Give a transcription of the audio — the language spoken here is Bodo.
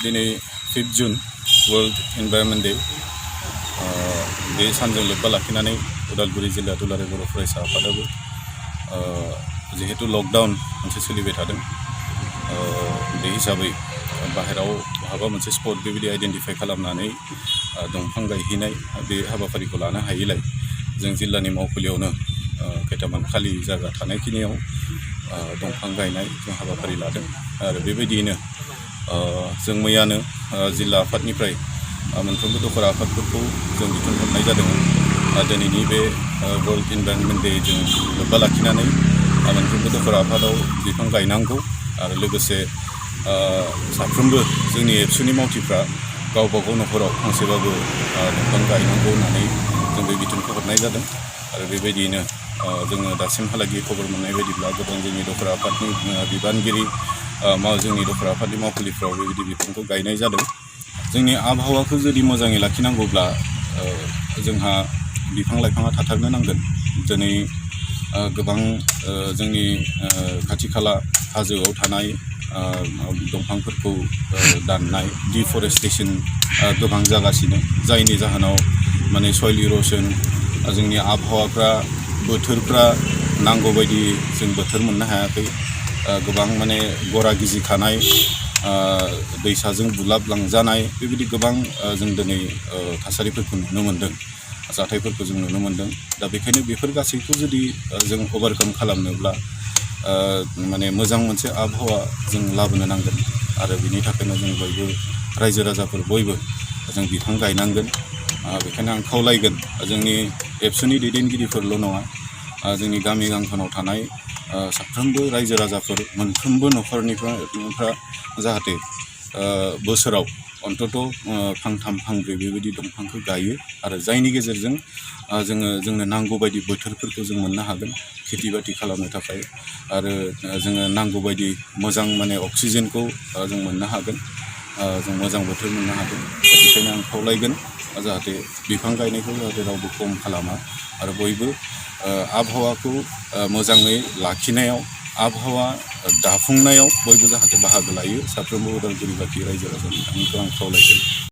दिनै 5 जुन वर्ल्ड इनभाइरनमेन्ट डे बे सानजों लोब्बा लाखिनानै उदालगुरि जिल्ला दुलाराय बर' फरायसा आफादाबो जिहेतु लकडाउन मोनसे सोलिबाय थादों बे हिसाबै बाहेराव बहाबा मोनसे स्पट बेबायदि आइडेन्टिफाइ खालामनानै दंफां गायहैनाय बे हाबाफारिखौ लानो हायैलाय जों जिल्लानि मावखुलियावनो खैथामान खालि जायगा थानायखिनियाव दंफां गायनाय जों हाबाफारि लादों आरो बेबायदियैनो जों मैयानो जिल्ला आफादनिफ्राय मोनफ्रोमबो दखरा आफादफोरखौ जों बिथोन हरनाय जादों दिनैनि बे वर्ल्ड इनभाइरनमेन्ट डे जों लोब्बा लाखिनानै मोनफ्रोमबो दखरा आफादाव बिफां गायनांगौ आरो लोगोसे साफ्रोमबो जोंनि एबसुनि मावथिफ्रा गावबा गाव न'खराव फांसेबाबो दंफां गायनांगौ होननानै जों बे बिथोनखौ हरनाय जादों आरो बेबायदियैनो जोङो दासिमहालागै खबर मोननाय बायदिब्ला गोबां जोंनि दखरा आफादनि बिबानगिरि जोंनि दखरा आफादनि मावखुलिफ्राव बेबायदि बिफांखौ गायनाय जादों जोंनि आबहावाखौ जुदि मोजाङै लाखिनांगौब्ला जोंहा बिफां लाइफाङा थाथारनो नांगोन दिनै गोबां जोंनि खाथि खाला हाजोआव थानाय दंफांफोरखौ दाननाय डिफरेस्टेसन गोबां जागासिनो जायनि जाहोनाव माने सयल इर'सन जोंनि आबहावाफ्रा बोथोरफ्रा नांगौबायदि जों बोथोर मोननो हायाखै गोबां माने गरा गिजि खानाय दैसाजों बुलाबलांजानाय बेबायदि गोबां जों दिनै थासारिफोरखौ नुनो मोन्दों जाथायफोरखौ जों नुनो मोन्दों दा बेखायनो बेफोर गासैखौ जुदि जों अभारकाम खालामनोब्ला माने मोजां मोनसे आबहावा जों लाबोनो नांगोन आरो बिनि थाखायनो जों बयबो रायजो राजाफोर बयबो जों बिफां गायनांगोन बेखायनो आं खावलायगोन जोंनि एबसुनि दैदेनगिरिफोरल' नङा जोंनि गामि गांखनाव थानाय साफ्रोमबो रायजो राजाफोर मोनफ्रोमबो न'खरनिफ्रा जाहाथे बोसोराव अन्तत फांथाम फांब्रै बेबायदि दंफांखौ गायो आरो जायनि गेजेरजों जोंनो नांगौ बायदि बोथोरफोरखौ जों मोननो हागोन खेथि बाथि खालामनो थाखाय आरो जोङो नांगौ बायदि मोजां माने अक्सिजेनखौ जों मोननो हागोन जों मोजां बोथोर मोननो हागोन बेनिखायनो आं खावलायगोन जाहाथे बिफां गायनायखौ जाहाथे रावबो खम खालामा आरो बयबो आबहावाखौ मोजाङै लाखिनायाव आबहावा दाफुंनायाव बयबो जाहाथे बाहागो लायो साफ्रोमबो उदालगुरिबासि रायजो राजानि बिथांखौ आं खावलायगोन।